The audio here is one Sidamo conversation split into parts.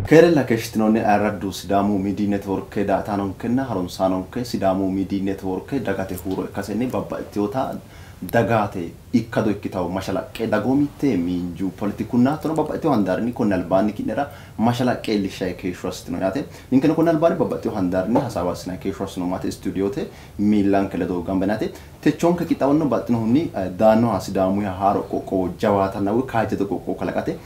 Keerella keeshshitinoonni ayirraddu Sidaamu Miidiy Networke daa''ataanonkenna harunsaanonke Sidaamu Miidiy Networke dagate huuro ikkasenni babbaxxitinota dagate ikkado ikkitawo mashalaqqe dagoomitte, miinju, politikunna hattono babbaxxitino handaarinni konni albaanni ki'nera mashalaqqe iillishshayi keeshsho assitino yaate. Ninkeno konni albaanni babbaxxino handaarinni hasaawa assinanni keeshsho assinoommo yaate istuudiyoote miillanke ledo gamba yine yaate. Techoonke qixxaawono baxxinohunni daannoha Sidaamuyiha haaro qoqqowo jawaatanna woy kaajjado qoqqowo kalaqate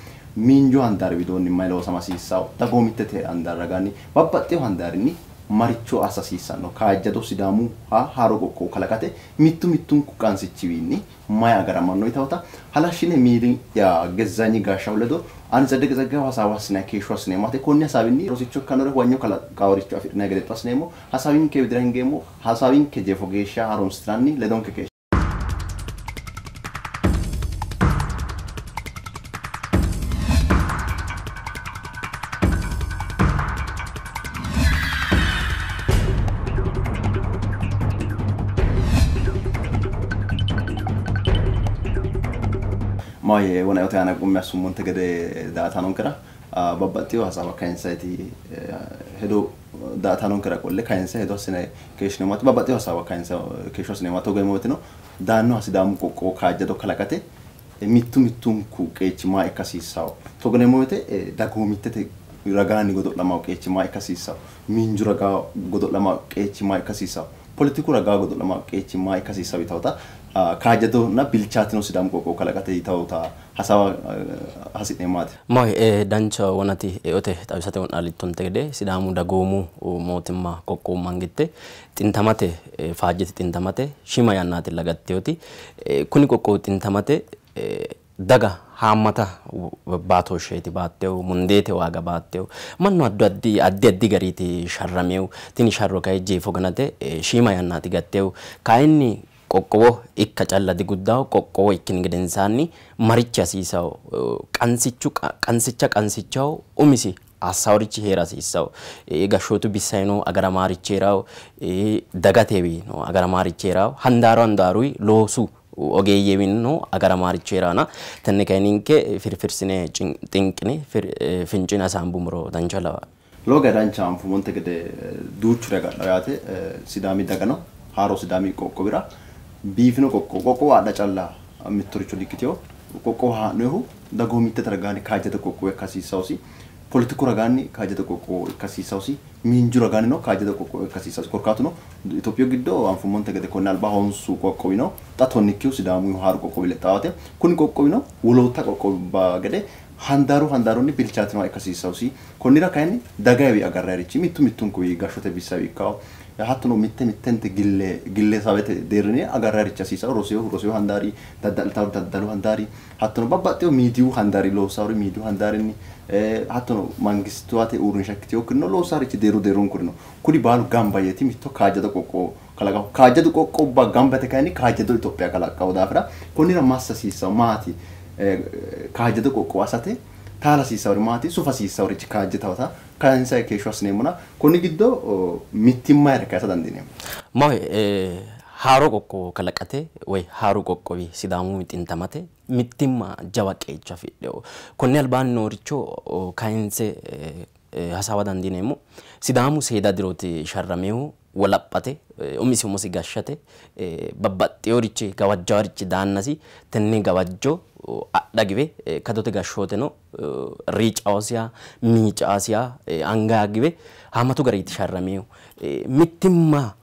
miinju handaari widoonni mayi loosama hasiissawo, dagoomittete handaari ragaanni babbaxxino handaarinni maricho assa hasiissanno, kaajjado Sidaamuha haaro qoqqowo kalaqate mittu mittunku qansichiwiinni mayi agaramanno yitawota halashshine miili'ya Gezzaanyi Gaashshaw ledo ani Tseddeqe Tseggayehu hasaawa assinanni keeshsho assineemmo yaate. Konni hasaawinni rosicho ikkannore huwanyo kalaqaworicho afi'nanni gede hexxo assineemmo. Hasaawinke widira hingeemmo. Hasaawinke jeefo geeshsha harunsitinanni ledonke keeshshe. Maahoyye wona eote aana qummi assummonte gede daa''ataanonkera babbaxxino hasaawa kayinsayti hedo daa''ataanonkera qolle kayinse hedo assine keeshshineemmo babbaxxino hasaawa kayinse keeshsho assineemmo. Togo yeemmo woyteno daannoha Sidaamu qoqqowo kaajjado kalaqate mittu mittunku qeechi maa ikka hasiissawo. Togo yineemmo woyte dagoomittete ragaanni godo'lamawo qeechi maa ikka hasiissawo, miinju ragaa godo'lamawo qeechi maa ikka hasiissawo, politiku ragaa godo'lamawo qeechi maa ikka hasiissawo yitawota kaajjadonna bilchaatino Sidaamu qoqqowo kalaqate yitawota hasaawa hasi'neemmo yaate. Maahoyye dancha wonati eote xawisate wo'naalittonte gede Sidaamu dagoomu mootimma qoqqowu mangitte xintamate faajjete xintamate shiima yannaati lagattewoti kuni qoqqowu xintamate daga haammata baatooshsheeti baattewu mundeete waaga baattewu mannu addu addi addi addi gariiti sharramewu tini sharro kayi jeefo ganate shiima yannaati gattewu kayinni qoqqowo ikka calla diguddawo qoqqowo ikkini gedensaanni marichi hasiisawo qansichu qansicha qansichaho umisi assaworichi heera hasiissawo gashshootu bissayino agaramaarichi heerawo dagatewiino agaramaarichi heerawo handaaru handaaruyi loosu ogeeyyewiino agaramaarichi heeraana tenne kayi ninke firfirsine xinqine fincine hasaambummoro dancha lawa. Lowo geya dancha anfummonte gede duuchuri agadhawo yaate. Sidaami dagano haaro Sidaami qoqqowira biifino qoqqowo qoqqowo adha calla mittoricho dikkitewo. Qoqqowo haa'noyihu dagoomittete ragaanni kaajjado qoqqowo ikka hasiissawosi, politiku ragaanni kaajjado qoqqowo ikka hasiissawosi, miinju ragaannino kaajjado qoqqowo ikka hasiissawosi. Korkaatuno Itophiyu giddo anfummonte gede konni alba honsu qoqqowi no, xa tonnikkihu Sidaamu haaru qoqqowi lexxawo. Kuni qoqqowino wolootta qoqqowubba gede handaaru handaarunni bilchaatinoha ikka hasiissawosi. Konnira kayinni dagayiwi agarrayirichi mittu mittunkuwi gashshote bissawi ikkawo, hattono mitte mittente gille gillesawete deerrinni agarrayirichi hasiisawo. Roseyohu roseyo handaari, dadda'litawori daddalu handaari, hattono babbaxxewo miidiyu handaari loossawori miidiyu handaarinni, hattono mangistuwate uurrinsha ikkitewokkirino loossaworichi deerru deerrunkuri no. Kuni baalu gamba yeeti mitto kaajjado qoqqowo kalaqawo. Kaajjado qoqqowubba gamba yite kayinni kaajjado Itophiya kalaqqawo daafira konnira massa hasiissawo maati, kaajjado qoqqowo assate taala hasiissawori maati, sufa hasiissaworichi kaajjitawota kayinsayi keeshsho assineemmona konni giddo mittimmayire kayisa dandiineemmo. Maahoyye haaro qoqqowo kalaqate woy haaru qoqqowi Sidaamu xintamate mittimma jawa qeecha afidhewo. Konni albaanni nooricho kayinse hasaawa dandiineemmo. Sidaamu seeda dirooti sharramehu wolaphate umisi umosi gashshate babbaxxeworichi gawajjaworichi daannasi tenne gawajjo adha giwe kadote gashshooteno riicaosiya miicaasiya anga giwe haammatu gariiti sharramehu. Mittimma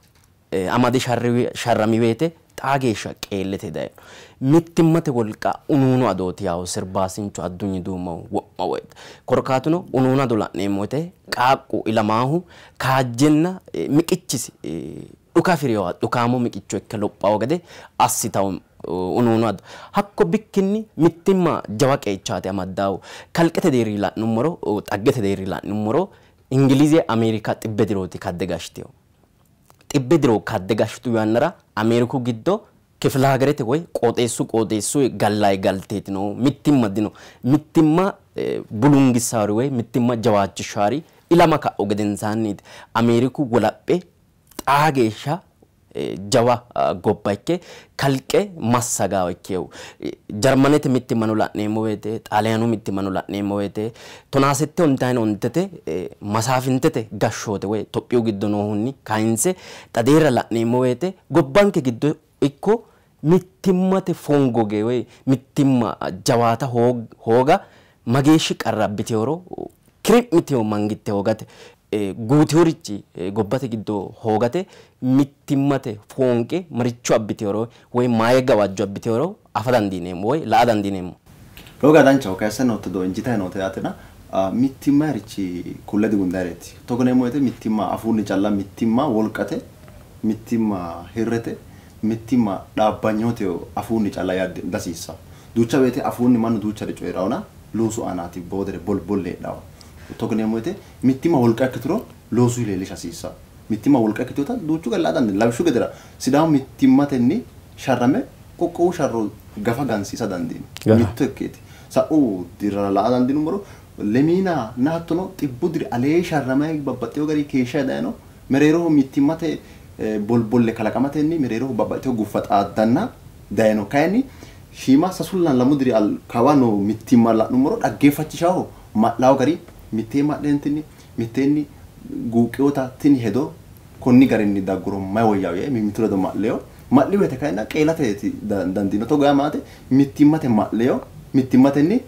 amade sharrami woyte xaa geeshsha qeellete dayino. Mittimmate wolqa unuunu adooti yawo sirbaasinchu addunyi duumahu wo'ma woyte. Korkaatuno unuunu ado la'neemmo woyte qaaqqu ilamaahu kaajjenna miqichisi dhuka afi'reyoha dhukaamo miqicho ikke lophawo gede assitawo unuunu ado. Hakko bikkinni mittimma jawa qeechaati amaddawo. Kalqete deerri la'nummoro xaggete deerri la'nummoro Ingilize Ameerika xibbe dirooti kadde gashshitewo. Xibbe diro kadde gashshitu yannara Ameeriku giddo kifile hagerete woy qooxeessu qooxeessu gallayi galteeti noohu mittimma dino. Mittimma bulungissaari woy mittimma jawaachishshaari ilama ka'u gedensaanniiti. Ameeriku wolaphe xaa geeshsha jawa gobba ikke kalqe massagaawa ikkewu Jarmanete mittimmano la'neemmo woyte Xaaliyaanu mittimmano la'neemmo woyte 1858 masaafintete gashshoote woy Tophiyu giddo noohunni kayinse xadeerra la'neemmo woyte gobbanke giddo ikko mittimmate fongoge woy mittimma jawaata hooga mageeshshi qarra abbiteworo kiri'mitewo mangitte hoogate guuteworichi gobbate giddo hoogate mittimmate foonqe maricho abbiteworo woy maaye gawajjo abbiteworo afa dandiineemmo woy la'a dandiineemmo. Looga danchaho kayisse nootto do injitayi noote yaatena mittimmayirichi kulle digundayireeti. Togo yineemmo woyte mittimma afuunni calla mittimma wolqate, mittimma hirrete, mittimma dhaabbanyoote afuunni calla yaa dihasiissawo. Duucha woyte afuunni mannu duuchare coyirawona loosu aanaati boodere bolbolle heedhawo. Togo yineemmo woyte mittimma wolqa ikkituro loosu leellisha hasiissawo. Mittimma wolqa ikkitewota duuchu gari la'a dandiinanni. Lawishshu gedera Sidaamu mittimmatenni sharrame qoqqowu sharro gafa gansiisa dandiino. Mitto ikkeeti. Sa'u dirrara la'a dandiinummoro lemiina na hattono 100 diri alee sharramayi babbaxxewo gari keeshshayi dayino mereeroho mittimmate bolbolle kalaqamatenni mereeroho babbaxxitewo guffa xaaddanna dayino. Kayinni shiima 3 2 diri kawa noo mittimma la'nummoro dhaggeeffachishaho ma'lawo gari mittee ma'leentinni mitteenni guuqewota tini hedo konni garinni dagguro mayi woyyawo yee mimmitu ledo ma'leyo ma'li woyte kayinni qeelateeti dandiino. Togo yaa maate mittimmate ma'leyo mittimmatenni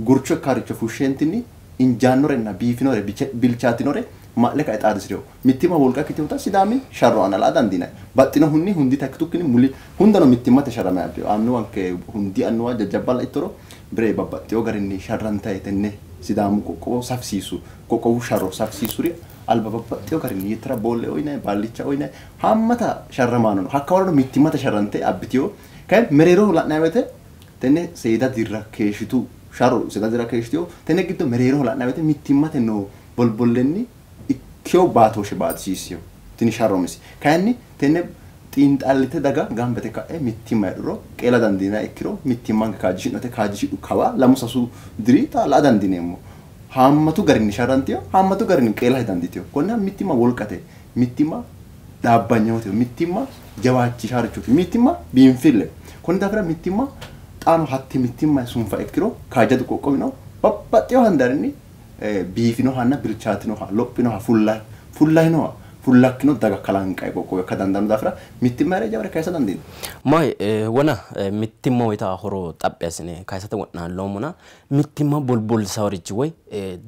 gurcho ikkaaricho fushsheentinni injaannorenna biifinore bilchaatinore ma'le kae xaadisireyo. Mittimma wolqa ikkitewota Sidaami sharro aana la'a dandiinanni. Baxxinohunni hundita ikkitukkinni muli hundano mittimmate sharramayi abbeyo. Annuwanke hundi annuwa jajjabba laittoro bire babbaxxewo garinni sharrantayi tenne Sidaamu qoqqowo safisiisu qoqqowu sharro safisiisuri alba babbaxxewo garinni yettara boolle uyinayi baallicha uyinayi haammata sharramaano no. Hakka warano mittimmate sharrante abbitewo. Kayi mereeroho la'nayi woyte tenne seeda dirra keeshshitu sharro seeda dirra keeshshitewo tenne giddo mereeroho la'nayi woyte mittimmate noo bolbollenni ikkewo baatooshshe baatisiissewo tini sharro umisi. Kayinni tenne xiinxallite daga gambete ka'e mittimma heedhuro qeela dandiinanniha ikkiro mittimmanke kaajjishi'note kaajjishidhu kawa 2 3 diri xa la'a dandiineemmo. Haammatu garinni sharranteyo haammatu garinni qeela dandiiteyo. Konnira mittimma wolqate, mittimma dhaabbanyooteho, mittimma jawaachishaarichooti, mittimma biinfilleho. Konni daafira mittimma xaano hatti mittimma sunfa ikkiro kaajjadu qoqqowino babbaxxewo handaarinni biifinohanna bilchaatinoha lophinoha fullahinoha fullakkino daga kalanqayi qoqqowo ikka dandaanno daafira mittimma heere jaware kayisa dandiino. Mayi wona mittimma woyita horo xaphi assine kayisate wo'naalloommona mittimma bulbulsaworichi woy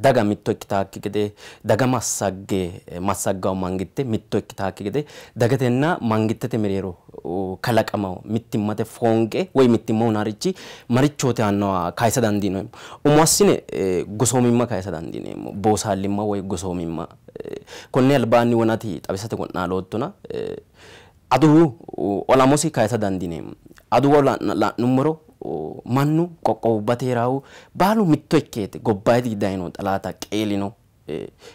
daga mitto ikkitaakki gede daga massagge massaggawo mangitte mitto ikkitaakki gede dagatenna mangittete mereero kalaqamawo mittimmate foonqe woy mittimma hunarichi marichooti yaannoha kayisa dandiineemmo. Umo assine gosoomimma kayisa dandiineemmo. Boosaallimma woy gosoomimma konne albaanni wonati xawisate wo'naaloottona aduwu olamosi kayisa dandiineemmo. Aduwa la'nummoro mannu qoqqowubbate heeraahu baalu mitto ikkeeti gobbayidi dayino xalaata qeelino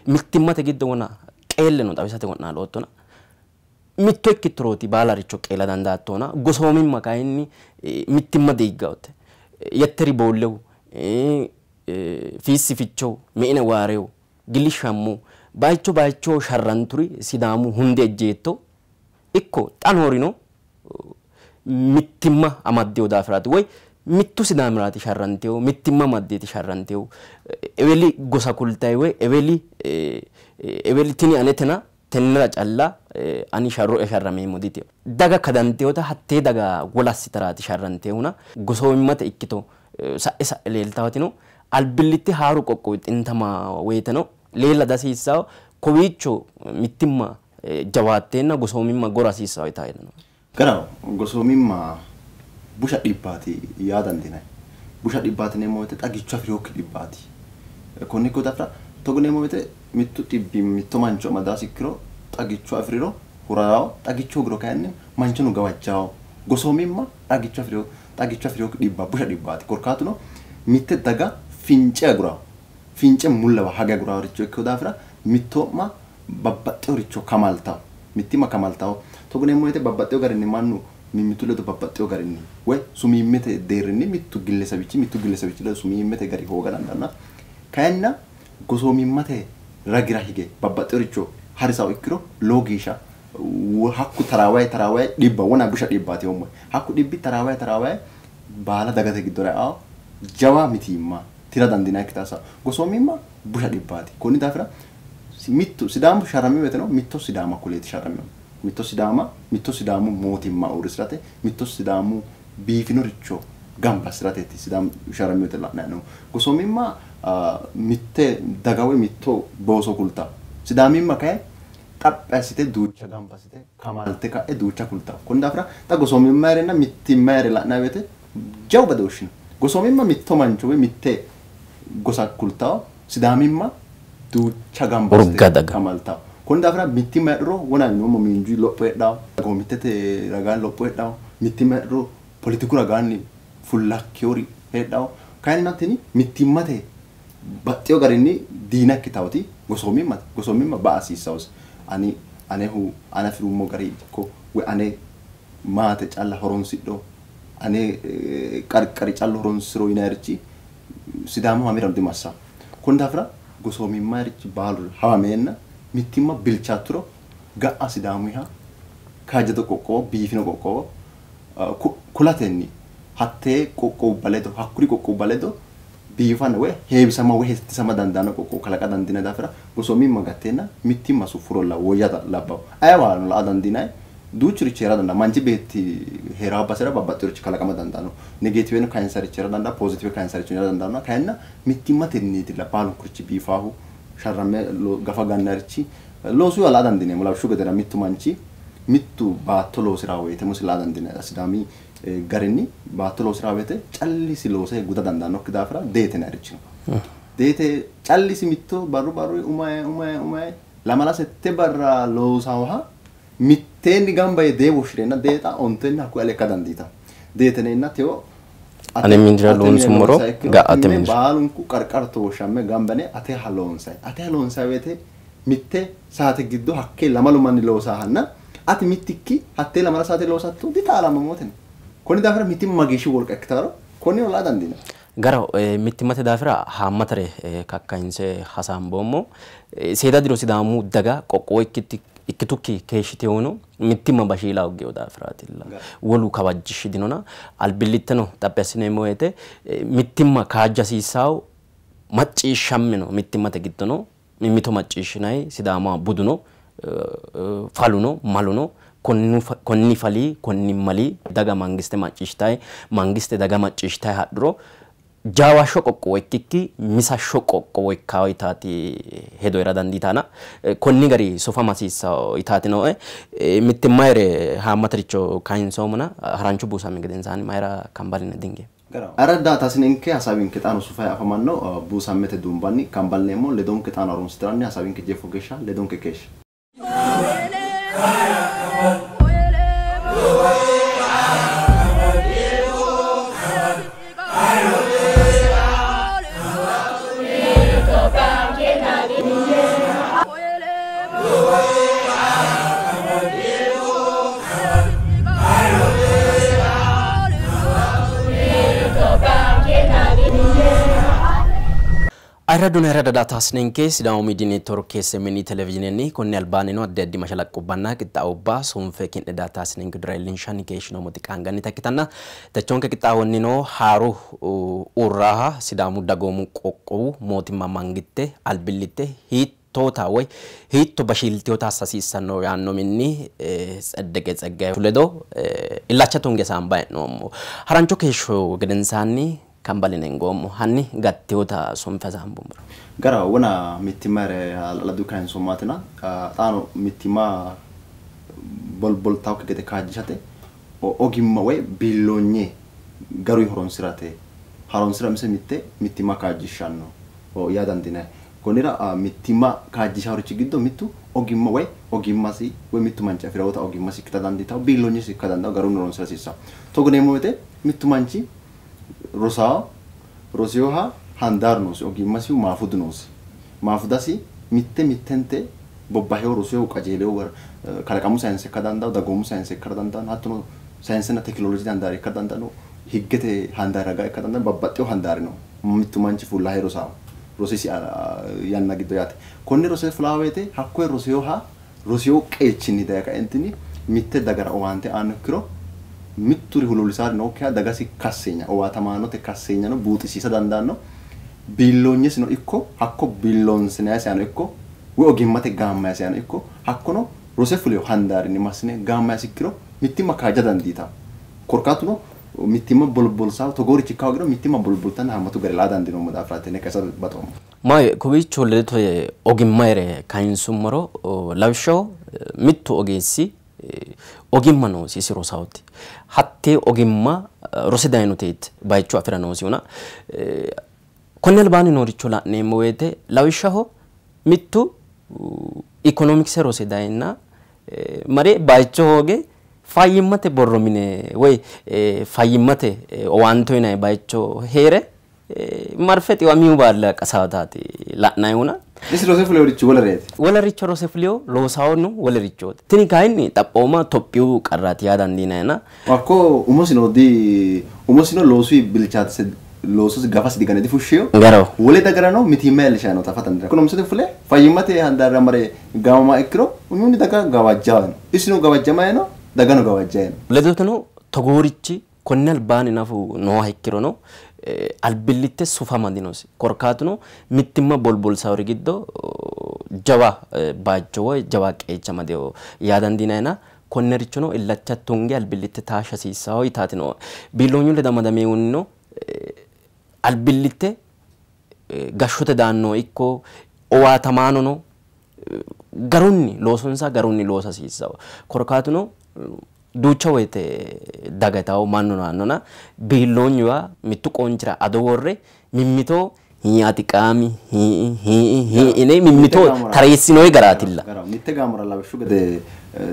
mittimmate giddo wona qeelleno xawisate wo'naaloottona mitto ikkitturooti baalaricho qeela dandaattona gosoomimma kayinni mittimma diiggawote yetteri boollewu fiissi fichowu mi'ine waarewu gilishammu bayicho bayicho sharranturi Sidaamu hundi ejjeetto ikko xa noorino mittimma amaddewo daafiraati woy mittu Sidaamiraati sharrantewo mittimma amaddeeti sharrantewo eweli gosa kultayi woy eweli eweli tini anetena tennera calla ani sharro'ya sharrameemmo ditewo. Daga kadantewota hattee daga wolassitaraati sharrantehuna gosoomimmate ikkito sa'e sa'e leeltawotino albillitte haaru qoqqowi xintama woyteno leella dihasiissawo kowiicho mittimma jawaatteenna gosoomimma gora hasiissawo yitawo hedo no. Garaho gosoomimma busha dhibbaati yaa dandiinanni. Busha dhibbaati yineemmo woyte xagicho afirinokki dhibbaati. Konni ikko daafira togo yineemmo woyte mittu dhibbi mitto mancho amadaasi ikkiro xagicho afiriro hurawo, xagicho hoogiro kayinni manchono gawajjawo. Gosoomimma xagicho afirinokki dhibba busha dhibbaati. Korkaatuno mitte daga fince agurawo, fince mullawa hage aguraworicho ikkino daafira mittoo'ma babbaxxeworicho kamaltawo, mittimma kamaltawo. Togo yineemmo woyte babbaxxewo garinni mannu mimmitu ledo babbaxxewo garinni woy sumiimmete deerrinni mittu gillesawichi mittu gillesawichi ledo sumiimmete gari hooga dandaanna. Kayinna gosoomimmate ragira hige babbaxxeworicho harisawo ikkiro lowo geeshsha Hakku taraawaye taraawaye dhibba wona busha dhibbaati yoommo. Hakku dhibbi taraawaye taraawaye baala dagate giddora eao jawa mitiimma tira dandiinannikkita assanno. Gosoomimma busha dhibbaati. Konni daafira mittu Sidaamu sharrami woyteno mitto Sidaama kuleeti sharraminohu. Mitto Sidaama mitto Sidaamu mootimma uurrisirate mitto Sidaamu biifinoricho gamba assirateeti Sidaamu sharrami woyte la'nanni hee'noommohu. Gosoomimma mitte daga woyi mitto booso kultanno. Sidaamimma kayi xaphi assite duucha gamba assite kamalte ka'e duucha kultanno. Konni daafira xa gosoomimmayirenna mittimmayire la'nanni woyte jawu badooshshi no. Gosoomimma mitto mancho woyi mitte gosa kultanno. Sidaamimma duucha gamba assite kamaltanno. Konni daafira mittimma heedhuro wona yinoommo miinju lopho heedhawo, dagoomittete ragaanni lopho heedhawo, mittimma heedhuro politiku ragaanni fullakkewori heedhawo. Kayinni tini mittimmate baxxeyo garinni diina ikkitawoti gosoomimmate. Gosoomimma ba'a hasiissawose. Ani anehu ane afirummo gari ikko woyi ane maate calla horonsidho ane qarqari calla horonsiro yinayirichi Sidaamu hamirano dimassawo. Konni daafira gosoomimmayirichi baalu hawameenna mittimma bilchaatturo ga'a Sidaamuyiha kaajjado qoqqowo biifino qoqqowo kulatenni hattee qoqqowubba ledo hakkuri qoqqowubba ledo biifanna woyi heewisama woyi hettisama dandaanno qoqqowo kalaqa dandiinanni daafira gosoomimma gatteenna mittimma suffurolla woyya labbawo. Ayeewano la'a dandiinanni duuchurichi heera dandaanno. Manchi beetti heeraa basera babbaxxinorichi kalaqama dandaanno. Negetiveno kayinsarichi heera dandaanno, positive kayinsarichi heera dandaanno. Kayinna mittimmatenniitilla baalunkurichi biifaahu sharramme gafa gannarichi loosuyiwa la'a dandiineemmo. Lawishshu gedera mittu manchi mittu baatto loosiraa woyte umosi la'a dandiinanni. Sidaami garinni baatto loosiraa woyte callisi loose guda dandaannokki daafira deete yinannirichi no. Deete callisi mitto barru barru umaye umaye umaye lamala sette barra loosawoha mitteenni gamba yee dee woshshireenna deexa ontenna hakkuyi ale ikka dandiitanno. Deete yineenna teyo Ane minira loonsummoro ga'ate minira. Baalunku qarqarto woshshamme gamba yine ateha loonsayi. Ateha loonsayi woyte mitte saate giddo hakkee lamalu manni loosaahanna ati mittikki hattee lamala saate loosatto ditaalamammootena. Konni daafira mittimma mageeshshi wolqa ikkitaro konnino la'a dandiinanni. Garaho mittimmate daafira haammatare kakkayinse hasaamboommo. Seeda diro Sidaamu daga qoqqowo ikkitukki keeshshitewuno mittimma bashiila hoggeyo daafiraatilla. Wolu kawajjishshi dinona albillitteno xaphi assineemmo woyte mittimma kaajja hasiissawo macciishshammino mittimmate giddono mimmito macciishshinayi Sidaama buduno faluno maluno konni fali konni mali daga mangiste macciishshitayi mangiste daga macciishshitayi hadhuro jaawashsho qoqqowo ikkikki misashsho qoqqowo ikkawo yitaati hedo heera dandiitana. Konni gari sufama hasiissawo yitaati nooe. Mittimmayire haammataricho kayinsoommona haranchu buusammi gedensaanni mayira kambaline dinge. Ayirradda taasinenke hasaawinke xaano sufayi afamanno buusammete duumbanni kambalneemmo ledonke xaano harunsitanni hasaawinke jeefo geeshsha ledonke keeshshe. Ayirraduna ayirradda daataasnenke Sidaamu Miidiyu Neetworke SMN televizhiinenni konne albaannino addi addi mashalaqqubbanna qixxaawubba soonfe ki'ne daataasnenke dira iillinshanni keeshshinoommoti qaangannita ikkitanna techonke qixxaawonnino haaru uurraaha Sidaamu dagoomu qoqqowu mootimma mangitte albillitte hiittoota woy hiitto bashiilteyoota assa hasiissanno yaanno minni Tseddeqe Tseggaye ledo illacha tunge saamba hee'noommo. Harancho keeshsho gedensaanni kambaline ngoommo hanni gattewota sonfe hasaambummoro. Gara wona mittimmayire hala'ladu kayinsoommaatina xaano mittimma bolboltaawokki gede kaajjishate ogimma woyi biilloonye garuyi horonsirate horonsira mise mitte mittimma kaajjishshanno yaa dandiinanni. Konnira mittimma kaajjishaworichi giddo mittu ogimma woyi ogimmasi woyi mittu manchi afirawota ogimmasi ikkita dandiitawo biilloonyesi ikka dandawo garunni horonsira hasiissawo. Togo yineemmo woyte mittu manchi rosawo rosiyoha handaaru noosi ogimmasihu maafudu noosi. Maafudasi mitte mittente bobbaheyo rosiyo qajeeleyo kalaqamu sayinse ikka dandawo dagoomu sayinse ikka dandawo hattono sayinsenna tekinoloojete handaari ikka dandawo higgete handaari ragaa ikka dandawo babbaxxeyo handaari no mittu manchi fullahe rosawo rosisi yanna giddo yaate. Konne rose fulaa woyte hakkoye rosiyoha Rosiyo qeechinni daye kaentinni mitte dagara owaante aanno ikkiro mitturi huluullisaari nookkiha dagasi kasseenya owaatamaanote kasseenyano buuxisiisa dandaanno. Biilloonyesino ikko hakko biilloonsinayisiano ikko woy ogimmate gaammayisiano ikko hakkono rose fuleyo handaarinni massine gaammayisi ikkiro mittimma kaajja dandiitawo. Korkaatuno mittimma bolbolsaa togoorichi ikka hoogiro mittimma bolboltanna haammatu gari laa dandiinoommo daafira tenne kayisa baxoommo. Mayi kowiicho ledote ogimmayire kayinsummoro lawishshaho mittu ogeessi ogimma noosi isi rosawoti hattee ogimma rose dayinoteeti bayicho afira noosihuna konne albaanni nooricho la'neemmo woyte lawishshaho mittu ikonomikse rose dayinna mare bayicho hooge fayyimmate borro mine woy fayyimmate owaante yinanni bayicho heere marfe xiwamihu baalla qasaataati la'nayihuna. Isi rose fuleworichi wolereeti. Wolericho rose fuleyo loosawono wolerichooti. Tini kayinni xaphooma Tophiyu qarraati yaa dandiinayina. Hakko umosino di umosino loosu bilchaatise loososi gafasi digane difushshiyo. Garaho. Wole dagarano mitiimma leellishshanno afa dandiinanni. Ekonomisete fule fayyimmate handaarira mare gaamama ikkiro umihunni daga gawajjaano. Isino gawajjamayi no dagano gawajjayi no. Ledoteno togoorichi konne albaanni nafu nooha ikkirono albillitte sufama dinosi. Korkaatuno mittimma bolbolsaawori giddo jawa bayicho woy jawa qeecha amadeyo yaa dandiinayina konnerichono illacha tunge albillitte taashsha hasiissawo yitaati nooe. Biilloonyu ledo amadaminohunnino albillitte gashshote daanno ikko owaatamaanono garunni loosonsa garunni loosa hasiissawo. Korkaatuno duucha woyte daga yitawo mannu naannona biilloonyuwa mittu qoonchira ado worre mimmito hii'ati qaami hii'i hii'i hii'ine mimmito tareessinoyi garaatilla. Mitte gaamora lawishshu gede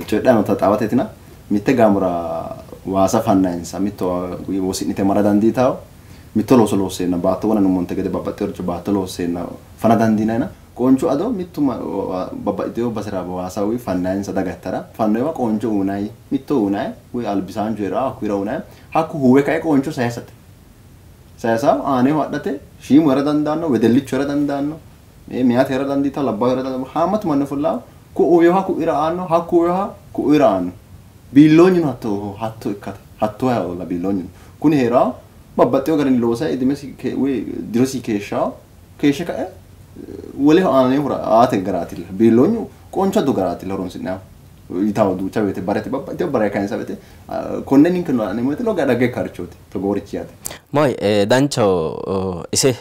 coyidhanni noota xaawateetina mitte gaamora waasa fannayinsa mitto wosi'nite mara dandiitawo mitto looso loosseenna baatto wona nummonte gede babbaxxeworicho baatto loosseenna fana dandiinayina qoonchu ado mittu babbaxxiteyo basera waasa woy fannayinsa daga ittara fannoyiwa qooncho uyinayi mitto uyinayi woy albisaanchu heerawo hakkuyira uyinayi hakku huwe kae qooncho sayisate sayisawo aaneho adhate shiimu heera dandaanno wedellichu heera dandaanno meyate heera dandiitawo labbaahu heera dandaanno haammatu manni ofollawo ku'uweyoha ku'ira aanno hakkuweyoha ku'ira aanno biilloonyuno hatto hatto ikkate hattoha olla biilloonyuno kuni heerawo babbaxxeyo garinni loosayi idimesi woy dirosi keeshshawo keeshshe kae woleho aanehura aate garaatilla biilloonyu qooncho ado garaatilla horonsi'nayihu yitawo duucha woyte barete babbaxxiteyo bare kayinsa woyte konne ninkeno la'neemmo woyte lowo geya dhagge ikkarichooti togoorichi yaate. Mayi danchaho ise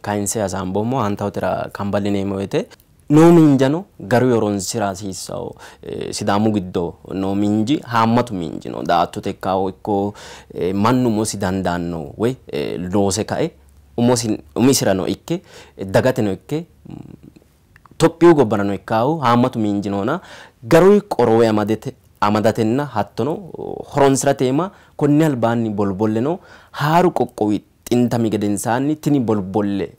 kayinse hasaamboommo hantawotera kamballineemmo woyte noo miinjano garu horonsira hasiissawo. Sidaamu giddo noo miinji haammatu miinji no daa"attote ikkawo ikko mannu umosi dandaanno woy loose kae umosi umisirano ikke dagateno ikke Tophiyu gobbarano ikkawo haammatu miinji noona garuyi qorowe amadatenna hattono horonsirateema konne albaanni bolbolleno haaru qoqqowi xintami gedensaanni tini bolbolle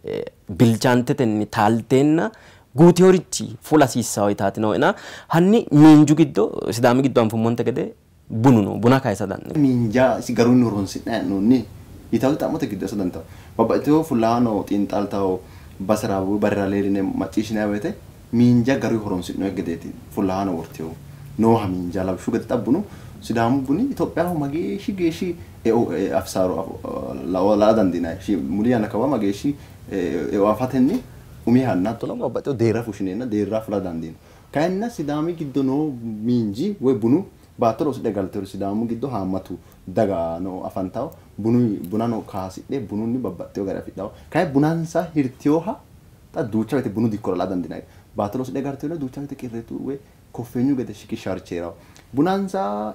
bilchaantetenni taalteenna guuteyorichi fula hasiissawo yitaati nooena hanni miinju giddo Sidaami giddo anfummonte gede bunu no buna kayisa dandiinanni. Miinja isi garunni horonsi'nanni hee'noonni yitawo xa'mote giddo assa dandiitanno. Babbaxxiteyo fullahaano xiinxaltawo basera woy barera leelline macciishshinanni woyte miinja garuyi horonsi'noyi gedeeti fullahaano worteyo nooha miinja lawishshu gede xa bunu Sidaamu buni Itophiyaho mageeshshi geeshshi eo afisaaro la'a dandiinanni. Muli yanna kawa mageeshshi eo afatenni umihanna hattono babbaxxeyo deerra fushshineenna deerra fula dandiino. Kayinna Sidaami giddo noo miinji woy bunu baatto loosidhe galtewori Sidaamu giddo haammatu daga no afantawo bunu bunano kaasidhe bununni babbaxxeyo gari afidhawo. Kayi bunansa hirteyoha xa duucha woyte bunu dikkora la'a dandiinanni. Baatto loosidhe galtewori duucha woyte qirretu woy koffeenyu gede shiqishshaworichi heerawo. Bunansa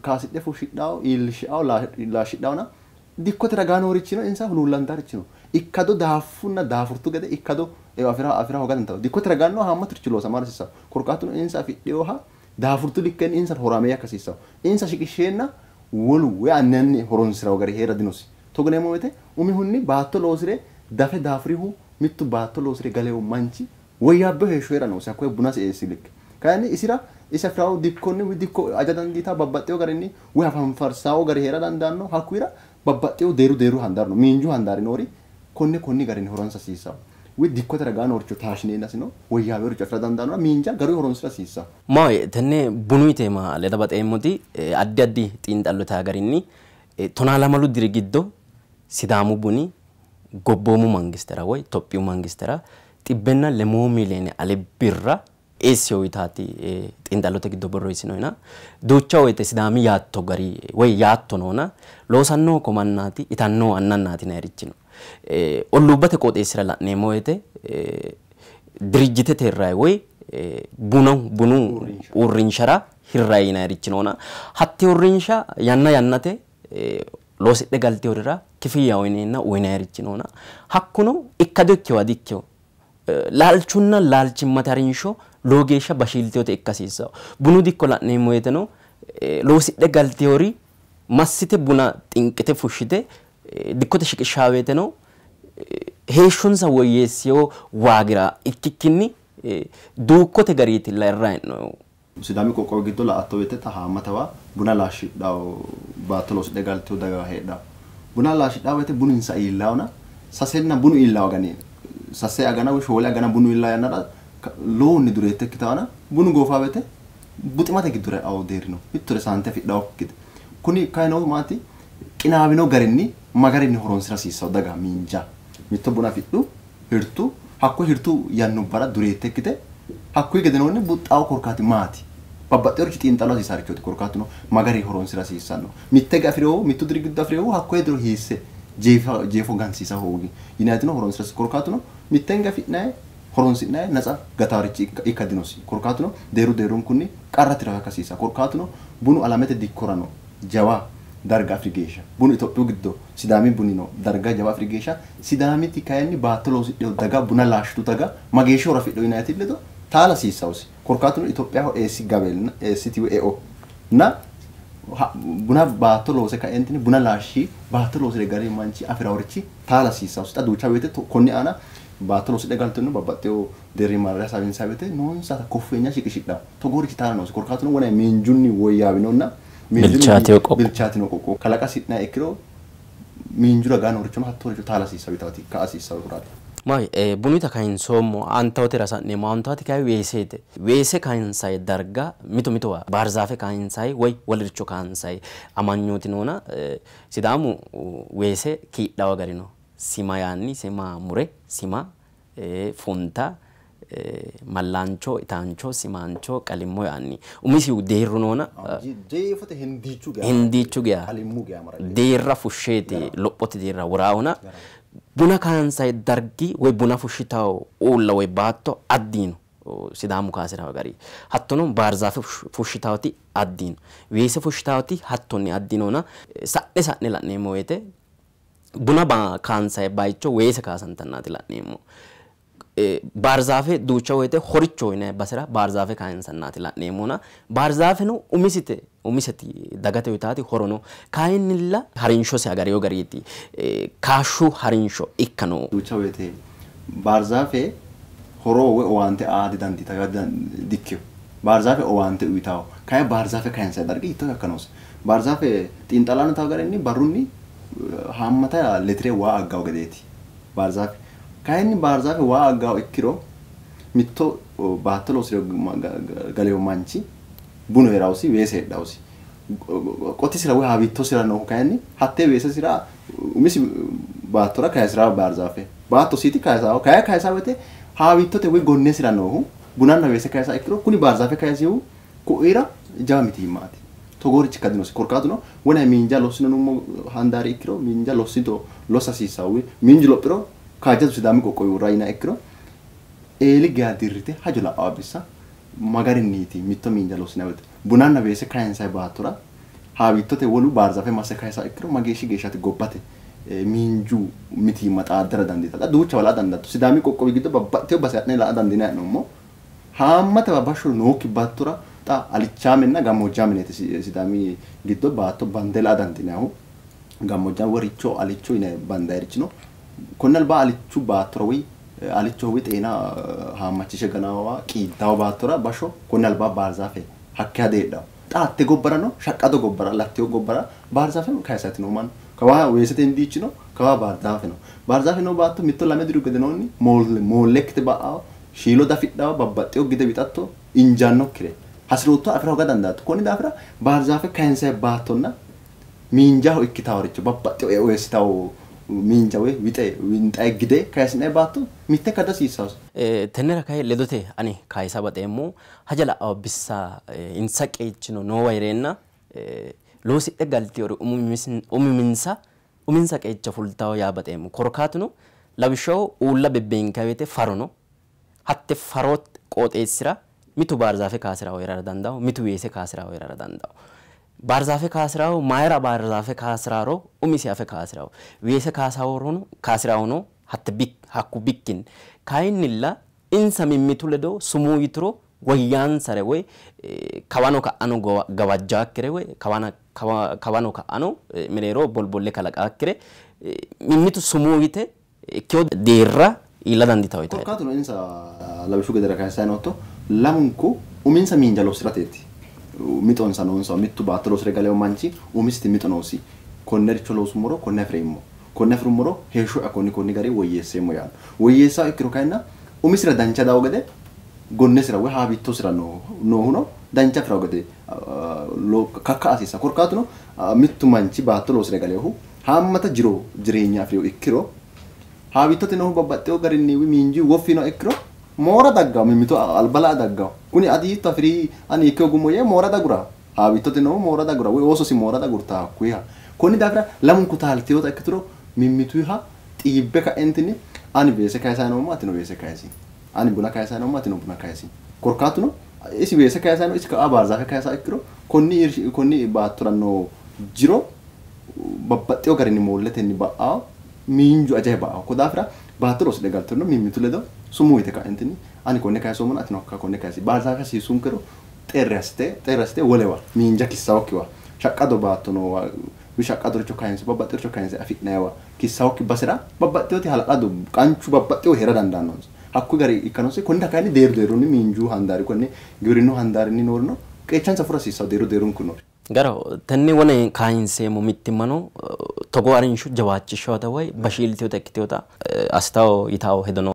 kaasidhe fushshidhawo iillishshawo laashshidhawona dikkote ragaa noorichino insa huluullantarichi no. Ikkado daafunna daafurtu gede ikkado eo afira afira hooga dandiitanno. Dikkote ragaanno haammaturichi loosama hasiissawo. Korkaatuno insa afidheyoha daafurtu likkenni insa horaameeyye akka hasiissawo. Insa shiqishsheenna wolu woy anni anni horonsirawo gari heera dinosi. Togo yineemmo woyte umihunni baatto loosire dafe daafurihu mittu baatto loosire galeyo manchi woyyaabbeyo heeshsho heera noosi hakkoye bunasi eessi likke. Kayinni isira isi afirawo dikkonni woy dikko aja dandiitawo babbaxxeyo garinni woy hafanfarsawo gari heera dandaanno hakkuyira babbaxxeyo deeru deeru handaari no miinju handaari noori konne konni garinni horonsa hasiissawo. woy dikkote ragaa nooricho taashineenasino woyyaawericho afira dandaanora miinja garu horonsira hasiissa. Maayi tenne bunu teema leda baxeemmoti addi addi xiinxallote garinni 12 diri giddo Sidaamu buni gobboomu mangistera woy Tophiyu mangistera 106 miliyoone ale birra eessiyo yitaati xiinxallote giddo borreessinoyina duucha woyte Sidaami yaatto gari woy yaatto noona loosanno komannaati itanno annannaati nayirichino olluubbate qooxeessira la'neemmo woyte dirijjitete hirrayi woy bunu uurrinshara hirrayi yinayirichi noona hatte uurrinsha yanna yannate loosidhe galteyorira kifiyya uyineenna uyinayirichi noona hakkuno ikkado ikkewa dikkewo laalchunna laalchimmate harinsho lowo geeshsha bashiilteyote ikka hasiissawo. Bunu dikko la'neemmo woyteno loosidhe galteyori massite buna xinqite fushshite dikkote shiqishshaa woyteno heeshshonsa woyyeessiyo waagira ikkikkinni duukkote gariitilla irra hee'noonnihu. Sidaami qoqqowi giddo la"atto woyte xa haammatawa buna laashshidhawo baatto loosidhe galteyo daga heedhawo. Buna laashshidhawo woyte buninsa iillawona sasenna bunu iillawo agani sase agana woy 4 agana bunu iillawo yannara lowohunni dureette ikkitawona bunu goofa woyte buximate giddora e'awo deerri no mittore saante afidhawokki gede. Kuni ikkayi noohu maati qinaawino garinni magarinni horonsira hasiissawo daga miinja mitto buna afidhu hirtu hakko hirtu yannubbara dureette ikkite hakkuyi gedenoonni buxxaawo korkaati maati babbaxxeworichi xiinxallo hasiisarichooti korkaatuno magari horonsira hasiissanno mitte ge afireehu mittu diri giddo afireehu hakkoye diro hiisse jeefo gansiisa hoogi yinaayitino horonsira korkaatuno mittenge afi'nayi horonsi'nayi natsa gataarichi ikka dinosi korkaatuno deeru deerunkunni qarra tira hasiisa korkaatuno bunu alamete dikkorano jawa darga afiri geeshsha bunu Itophiyu giddo Sidaami bunino darga jawa afiri geeshsha Sidaamiti kayinni baatto loosidheyo daga buna laashshitu daga mageeshshi horo afidheyo yinaayiti ledo taala hasiissawose korkaatuno Itophiyaho eessi gabelna eessiti woy eo na buna baatto loose kaentinni buna laashshi baatto loosire gari manchi afiraworichi taala hasiissawose xa duucha woyte konni aana baatto loosidhe galtino babbaxxeyo deerri marre hasaawinsa woyte noonsata koffeenya shiqishidhawo togoorichi taala noose korkaatuno wona miinjunni woyyaawinonna bilchaatino qoqqowo kalaqa hasi'nayi ikkiro miinju ragaa noorichono hattooricho taala hasiissawo yitaati ka'a hasiissawo kuraati. Maayi bunita kayinsoommo antawotera sa'neemmo antawoti kayi weeseete. Weese kayinsayi darga mito mitowa baarzaafe kayinsayi woy wolericho kayinsayi amanyooti noona Sidaamu weese kiidhawa gari no. Sima yaanni sima mure sima funta mallaancho itaancho simaancho qalimmo yaanni umisi deerru noona jeefote hindiichu geya hindiichu geya qalimmu geya mara deerra fushsheeti lophote deerra woraawona buna kaansayi dargi woy buna fushshitawo uulla woy baatto addiino Sidaamu kaasirawo gari hattono baarzaafe fushshitawoti addiino weese fushshitawoti hattonni addiinona sa'ne sa'ne la'neemmo woyte buna kaansayi bayicho weese kaasantannaati la'neemmo. Baarzaafe duucha woyte horicho yinayi basera baarzaafe kayinsannaati la'neemmona baarzaafeno umisite umiseti dagate uyitaati horono kayinnilla harinshose agareyo gariiti kaashshu harinsho ikka noo. Duucha woyte baarzaafe horo woy owaante aa didandiitawo dikkeyo baarzaafe owaante uyitawo kayi baarzaafe kayinsayi dargi hiitto ikka noose baarzaafe xiinxallaano tawo garinni barrunni haammata letire waa aggawo gedeeti baarzaafe kayinni baarzaafe waa aggawo ikkiro mitto baatto loosire galeyo manchi bunu heerawusi weese heedhawusi qotisira woy haawittosira noohu kayinni hattee weesesira umisi baattora kayisirawo baarzaafe baattosiiti kayisawo kayi kayisawo woyte haawittote woy gonnesira noohu bunanna weese kayisa ikkiro kuni baarzaafe kayisihu ku'ira jawa mitiimmaati togoorichi ikka dinosi korkaatuno wona miinja lossino nummo handaari ikkiro miinja lossito lossa hasiissawo miinju lophiro kaajjadu Sidaami qoqqowi uurra yinayi ikkiro eeli geya dirrite hajo la'awo bissa magarinniiti mitto miinja lossinayi woyte bunanna weese kayinsayi baattora haawittote wolu baarzaafe masse kayisa ikkiro mageeshshi geeshshaati gobbate miinju mitiimma xaaddara dandiitawo. Xa duuchawa la'a dandaatto Sidaami qoqqowi giddo babbaxxiteyo base ha'ne la'a dandiinayi hee'noommo haammatawa bashsho nookki baattora xa alichaamenna gammoojjaameneeti Sidaami giddo baatto bande la'a dandiinayihu gammoojjaame woy richo alicho yinayi bandayirichi no konne alba alichu baattora woy alichoho woy xeena haammachishe ganawa qiiddawo baattora bashsho konne alba baarzaafe hakkeha deedhawo xa hatte gobbarano shaqqado gobbara latteyo gobbara baarzaafe kayisaati noo mannu Kawa weesete hindiichi no, kawa baarzaafe no. Baarzaafe noo baatto mitto lame diru gedenoonni moollekkite ba'ao, shiilo dafidhao, babbaxxeyo gide wixatto injaannokkire hasirootto afira hooga dandaatto. Konni daafira baarzaafe kayinsayi baattonna miinjaho ikkitaworicho babbaxxeyo eo eessitawo miinja woyi wixe winxayi gide kayisi'nayi baatto mitte ikka dihasiissawose. Tennera kayi ledote ani kayisa baxeemmo haja la'awo bissa insa qeechino noowa heereenna loosidhe galtiyori uminsa uminsa qeecha fultawo yaa baxeemmo. Korkaatuno lawishshaho uulla bebbeenkayi woyte faro no, hatte faro qooxeessira mitu baarzaafe kaasirawo heerara dandawo, mitu weese kaasirawo heerara dandawo. Baarzaafe kaasirawo mayira baarzaafe kaasiraaro umisi afe kaasirawo, weese kaasirawono hatte hakku bikkin kayinnilla insa mimmitu ledo sumuu yituro woyyaansare woy kawano ka'ano gawajjaakkire woy kawano ka'ano mereero bolbolle kalaqaakkire mimmitu sumuu yite ikkiyo deerra iilla dandiitawo yitawo. Korkaatuno insa lawishshu gedera kayissayi nootto lamunku uminsa miinja lossirateeti mixonsa noonsa. Mittu baatto loosire galeyo manchi umisiti mixo noosi. Konnericho loosummoro konne afireemmo, konne afirummoro heeshsho'ya konni konni gari woyyeesseemmo yaanno. Woyyeessawo ikkiro kayinna umisira dancha dawo gede gonnesira woy haabittosira noohuno dancha afirawo gede kakka hasiissa. Korkaatuno mittu manchi baatto loosire galeyohu haammata jiro jireenya afiriyo ikkiro haabittote noohu babbaxxeyo garinni miinju woffino ikkiro moora daggawo, mimmito alba la'a daggawo. Kuni ati hiitto afiri ani ikke ogummo yee moora dagura, haabittote noohu moora dagura woy oososi moora dagurta hakkuyiha. Konni daafira lamunku taalteyota ikkituro mimmituha xiibbe ka'entinni ani weese kayisayi noommo atino weese kayisi, ani buna kayisayi noommo atino buna kayisi. Korkaatuno isi weese kayisayi no, isi ka'a baarzaafe kayisayi ikkiro konni baattora noo jiro babbaxxeyo garinni moolletenni ba'awo, miinju ajaye ba'awo. Ko daafira baatto loosidhe galtorino mimmitu ledo sumuu yite ka'entinni ani konne kayisoommona atino hakka konne kayisi. Baarzaafe hasiissunkero xeerri assite wolewa miinja kissawokkiwa shaqqado baatto noowa shaqqadoricho kayinse babbaxxeworicho kayinse afi'nayiwa kissawokki basera babbaxxewoti hala'lado qanchu babbaxxewo heera dandaannonsa. Hakkuyi gari ikkanose. Konnira kayinni deeru deerunni miinju handaari konne giwirinnu handaarinni noorino qeechansa fura hasiissawo deeru deerunku noori. Garaho tenne wone kayinseemmo mittimmano togo harinsho jawaachishshawota woy bashiiltewota ikkitewota assitawo yitawo hedo no.